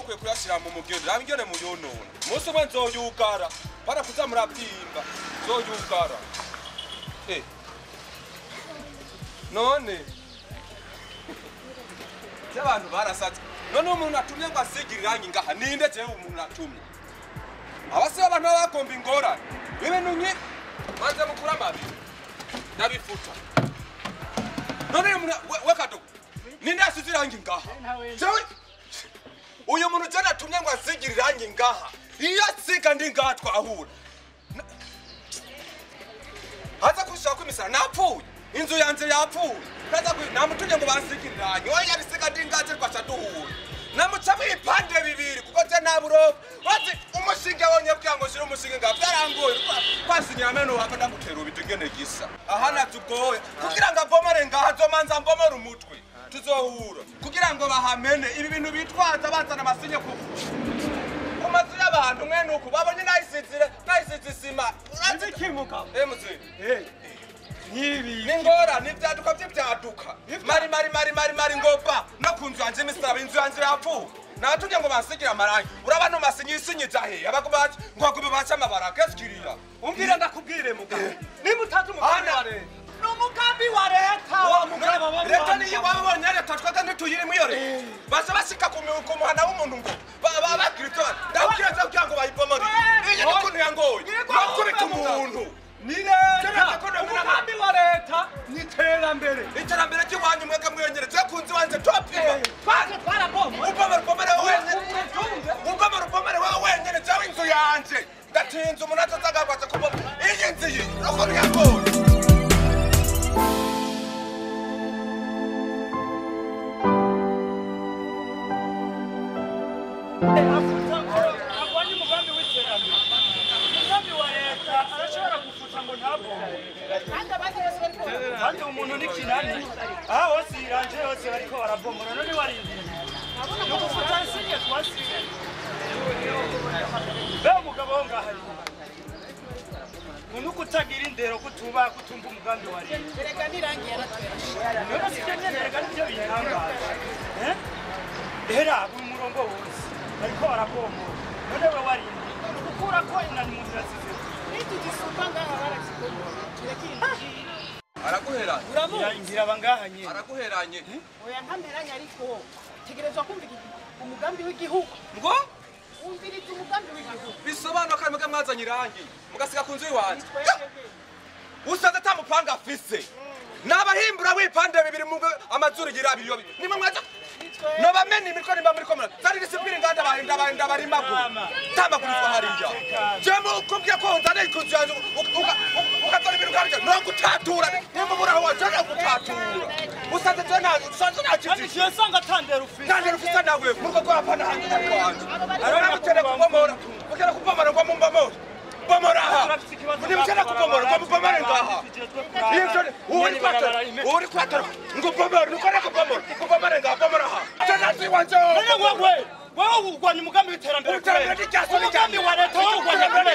mukwiye kuyashira mu mugendo raba ingene muyonona umunsi umwe nzoyugara barakuza murabyimba nzoyugara none by'abantu barasatse none umuntu atumye ngo asigire irangi ngaha ninde jewe umuntu atumye abase abantu bakomba ingorane ibintu nki banze mukura amabi ndabifuta none umuntu wekadogo ninde asize irangi ngaha jewe uyu muntu je natumye ngo asigire irangi ngaha iyo asiga ndi ngaha twahura haza kushaka imisara napfuye inzu yanje yapfuye kaza namutumye ngo basigire irangi oya bisiga ndi ngaje twashaduhura namucamo ibipande bibiri kuko je naburoba wazi umushinge wonye kugira ngo shire umushinge ngaha byarangoye kwasinyira ameno wako ndagutera ubiti ngene gisa aha natugoye kugira ngo avomere ngaha azomanza mbomore umutwe tuzohura kugira ngo bahamene ibi bintu bitwaza bazana amasinye ku mazu y'abantu mwene uku babonye nayisizire nayisize isima urazikimuka muzi nibi ningora nivyaduka vy'ivyaduka mari mari mari mari mari ngoba no kunzu yanje imisaraba inzu yanje yapfuye natumye ngo bansigira amarangi uraba no masinyi isinyiza he abakuba ngo bagume baca amabara keskiriya umbwira ndakubwire mugabo nimutazi umugambi wa leta n'umugambi wa leta wa mugabo leta niyo wabonye leta twebwe ntituyirimo iyo leta baza bashika ku muhana w'umuntu ngo bagira ivyo ndabwira vyo kugira ngo bayibomore iyi ni kuntu yangoye nokubita umuntu ni leta umugambi wa leta ni iterambere iterambere ry'iwanyu mwebwe mwenyene je kunzi wanje topima twaje twarabomora ubomora ubomore wenyene ubomora ubomore wewe wenyene jewe inzu yanje ndatinze umuntu atazagagwaza kuboma iyi nzu iyi nukuntu yangoye agwanye umugambi w'iterambere umugambi wa leta arashobora gufuta ngo ntabomore kandi umuntu ni kinani aha hose iranje yose bariko barabomora none warindiriye ni ugufuta insinye twasigaye be umugabo wo ngaha umuntu kutagira indero kutuba kutumva umugambi wa leta erega n'irangi yaratwerashe none sivyo nyene erega nivyo bintangaje era buri murongo wose bariko barabomora none we warindiriye ni ugukura ko inani umuntu yasize n'iki gisumba ngaha barakibomora turekirindiriye araguheranye uramuzi bangaha nyene araguheranye oya ntameranye ariko tegerezwa kumva umugambi w'igihugu ngo umviriza umugambi w'igihugu bisobanura ko mwebwe mwazanye irangi mugasiga ku nzu iwanje usanze ata mupanga afise nabahimbura w'ibipande bibiri mu amazuru yirabiri yo nimwe mwaza nobamena imitwe nimba muri komera zari disipline nganda bahinda bahinda barimagu tamagurizwa hariya je mukubwiye ko nzane ku nzu yanje ukazana ibintu nkabyo no gutatura nimba ubura aho waje no gutatura usanze je naje usanze kandi naje je nsanga atandera ufise nandera ufise nawe murugo rwapana hanze kwanje aramutera kubomora mukera kubomora ngo mumbomore bomora aha nimutera kubomora ngo mubomore ngaha uri kwatara ngo bomora nukora kubomora kubomora ngaha bomora aha je nazi wanje none wewe wewe urwanya umugambi w'iterambere umugambi wa leta wowe urwanya kandi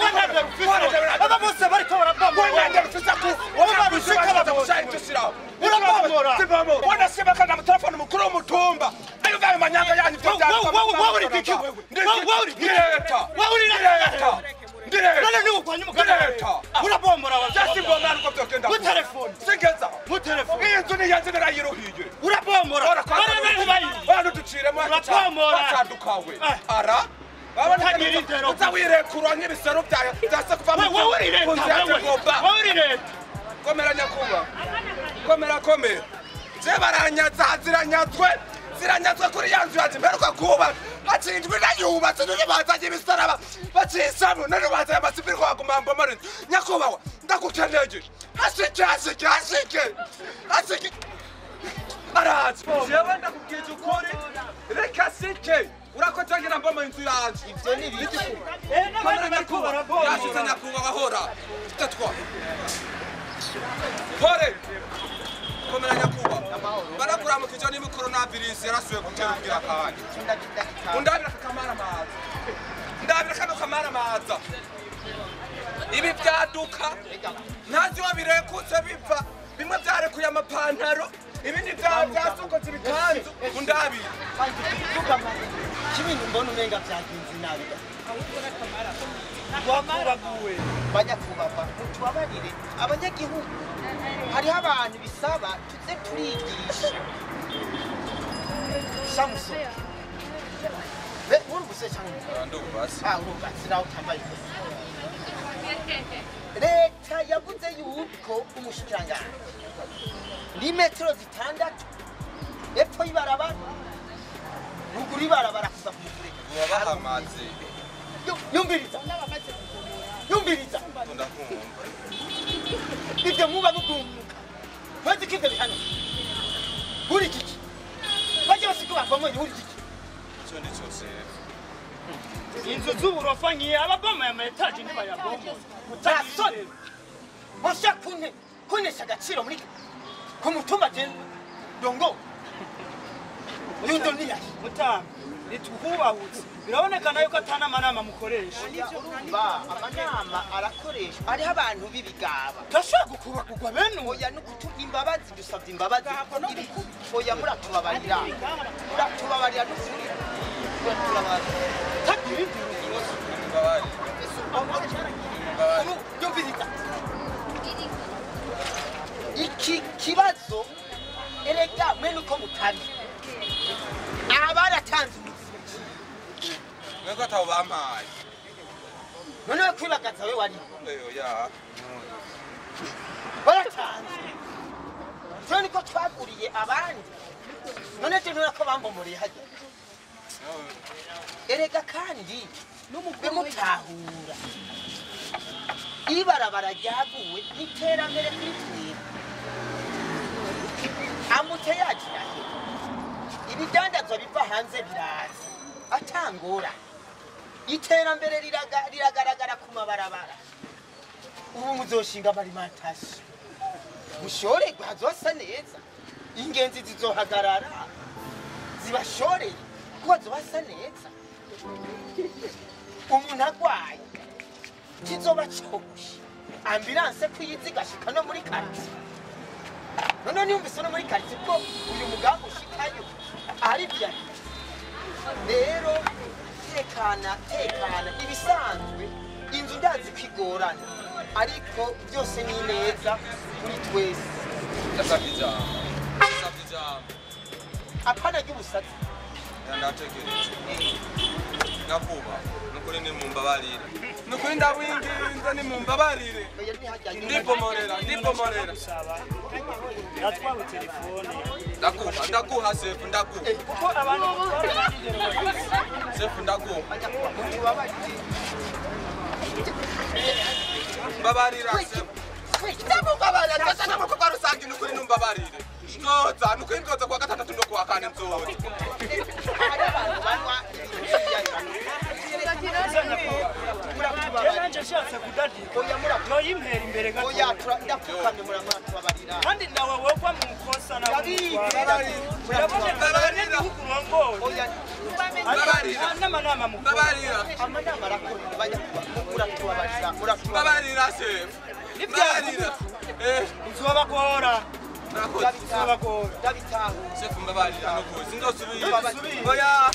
we ntandera ufise aba bose bariko barabomora we nandera ufise ku wowe babishika urabomora wana sema kana mutelefone mukuru w'umutumba ayo gayo manyanga yanyu wewe uri biki wewe wewe uri biki leta wewe uri leta none ni urwanya umugambi wa leta urabomora jasi mbomora nuko byogenda mu telefone singeza mu telefone iyi nzu ni yanze narayiruhiye urabomora bana duciremo urabomora acadukawe ara Utagira indero uza wirekura nk'ibisero byayo byase kuva mu wewe uri leta wewe uri leta komera nyakuba komera komera je baranyaza ziranyazwe ziranyazwe kuri ya nzu yanje mperuka kubaka haciye indwi nayubatse none bazanye imisaraba bacishamwe none bazanye amasipiri ko baguma mbomora inzu nyakubahwa ndagukeneye hashike hashike hashike hashike araje jewe ndakubwije ukuri reka sike urakoze ngira mboma inzu yanje ivyo ni ibiki n'abandi bariko barabomora yashitse nyakubahwa hora tatwa hore komera nyakubahwa barakuramukije ni coronavirus yarasuye gutera ubwira kandi undabira kakamara amazi ndabira kano kamara amazi ibi byaduka ntazi wa birekutse bipfa bimwe byarekuye amapantaro Ibindi byasokotse ibikanzu undabire. Kibintu mbona umenga byagenze nabi. Wakubaguwe. Banyakubahwa mutubabarire abanyagihugu hariho abantu bisaba tuze turigisha. Samusoni. Be urubuse cyane. Ndubase. Ah urubase nawe utambaye. Leta yavuze yuko umushikiranganje ni metero 6 epfo y'ibarabara ruguru y'ibarabara kuva ku mufurege. Wabahamaze. Yumviriza. Yumviriza. Ndakumva. Ibyo muba mugumuka. Bazi kibyo bihano. Uri kiki. Baje basikuba bamwe uri kiki. Cyo ndi cyose. Inzu z'uburofa nkiye ababoma ya etaje ntibayaboma. Mutasoni. Bosha kune kunesha agaciro muri ku mutumba je ndongo. Yundo niya. Mutamba nituhubahutse. Birabonekana yuko atana manama mukoresha. Urumva amanama arakoreshwa hariho abantu b'ibigaba. Turashobora gukubakugwa bene oya no kutuga imbabazi dusabye imbabazi. Oya muratubabarira. Muratubabarira n'ukuri. Muratubabarira. Tagira induru. Yumviriza. Iki kibazo erega mwe nuko mutari. Abaratanze mweko atawo bampaye. None kwibagaza we wari. Oya. Baratanze. Twe niko twaguriye abandi. None je nturako bambomoreye hajya. Erega kandi n'umukuru mutahura. Ibarabara ryaguwe n'iterambere kuri twebwe. Amute yagira he. Ibidandazwa biva hanze biraza. Atangora. Iterambere riragaragara ku mabarabara. Ubu muzoshinga amalimentation. Mushorerwe hazosa neza. Ingenzi zizohagarara. Zibashoreye kuko hazohasa neza. Umuntu agwaye kizoba cogoshe. Ambulance kwiyizi igashika no muri quartier. None niyumvise no muri quartier ko uyu mugambi ushikayo ari bya. Rero tekana tekana ibisanzwe inzu ndazi kwigorana ariko byose ni neza kuri twese. Ndasabye ijambo. Ndasabye ijambo. Apana ry'ubusatsi. Ndatekereje. Nakuba nukuri ni mumbabarire. Nukuri ndabinginze ni mumbabarire. Ndipomorera ndipomorera. Natwawe telefone. Ndaguha ndaguha sefu ndaguha. Kuko abantu sefu ndaguha. Mbabarira sefu. Ndamubabarira ndashaka mu rusange nukuri numbabarire. Nzoza nukuri nzoza kuwa gatandatu no kuwa kane nzoza. Nanje nshatse kudadika. Noyimpera imbere gato. Oya ndapfukamye muratubabarira. Kandi nawe wogwa mu kosa na Mbabarira. Oya mbabarira. N'amanama mukora. Mbabarira. Amanama arakora bajya muratubabarira muratubabarira. Mbabarira sefu. Mbabarira. Uzobagora. Murakoze. Uzobagora. Ndabitahura. Sefu mbabarira nukuri sinzosubira. Oya.